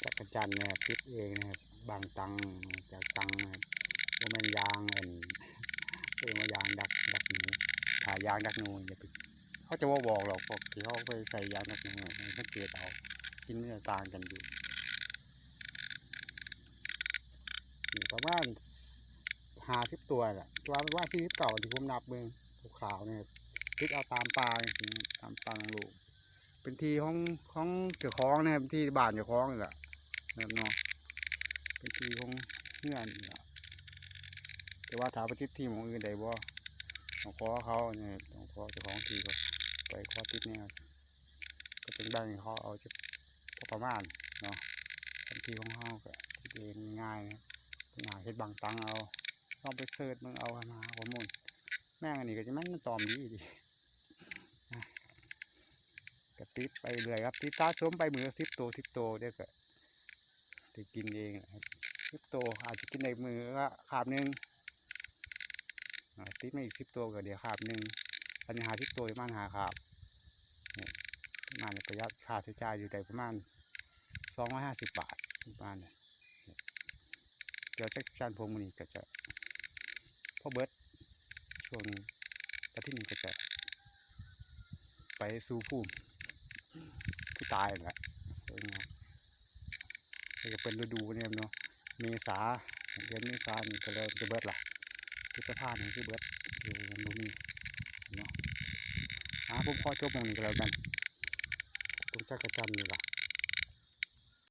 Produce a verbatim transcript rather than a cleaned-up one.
จักจั่นเนี่ยติดเองนะครับ บางตังจากตังนะครับ บ่แม่นยางอันเรียกว่ายางดักดักหนู ถ้ายางดักหนูอย่าไป เขาจะว่าบอกหรอก พวกที่เขาไปใส่ยางดักหนูเนี่ยสังเกตเอา กินเนื้อต่างกันอยู่ อยู่ประมาณห้าสิบตัวแหละ ตัวประมาณสี่สิบเก้าที่ผมนับเบิ่งขาวๆเนี่ย ติดเอาตามป่าจริงๆ ตามป่าของลูก เป็นที่ของของเจ้าของนะครับ ที่บ้านเจ้าของนี่แหละนะครับเนาะ เป็นที่ของเฮือนนี่แหละ แต่ว่าถ้าไปติดที่หม่องอื่นได้บ่ ต้องขอเขาเนี่ย ต้องขอเจ้าของที่เขา ไปขอติดแนว ก็จั่งแบ่งให้เขาเอาจักพอประมาณเนาะ บางทีของเขาก็คิดเองง่ายๆนะ หาเฮ็ดบางตังเอา ลองไปเสิร์ชเบิ่งเอา หาข้อมูล แมงอันนี้ก็จะมันตอมดีดี ก็ติดไปเรื่อยครับ ติดสะสมไปมื้อละสิบตัว สิบตัว เดี๋ยวก็ได้กินเองนะครับ สิบตัว อาจจะกินได้มื้อละคาบหนึ่ง อ่า ติดมาอีกสิบตัวก็เดี๋ยวคาบหนึ่ง อันนี้ห้าสิบตัว ประมาณห้าคาบ เนี่ย ประมาณนี้ ประหยัดค่าใช้จ่ายอยู่ได้ประมาณสองร้อยห้าสิบบาท ประมาณนี้ เดี๋ยวจักจั่นพวงมื้อนี้ก็จะพอเบิด ช่วงนี้ แล้วที่นี่ก็จะไปสู่ภูมิผู้ตายนั่นแหละ เออ นี่ก็เป็นฤดูเนี่ยเนาะ เมษา เดือนเมษานี่ก็เริ่มจะเบิดละ พฤษภานี่คือเบิด เออ มันบ่มีเนาะ อ่า ผมขอจบหม่องนี้ก็แล้วกัน ตรงจักจั่นนี่ล่ะ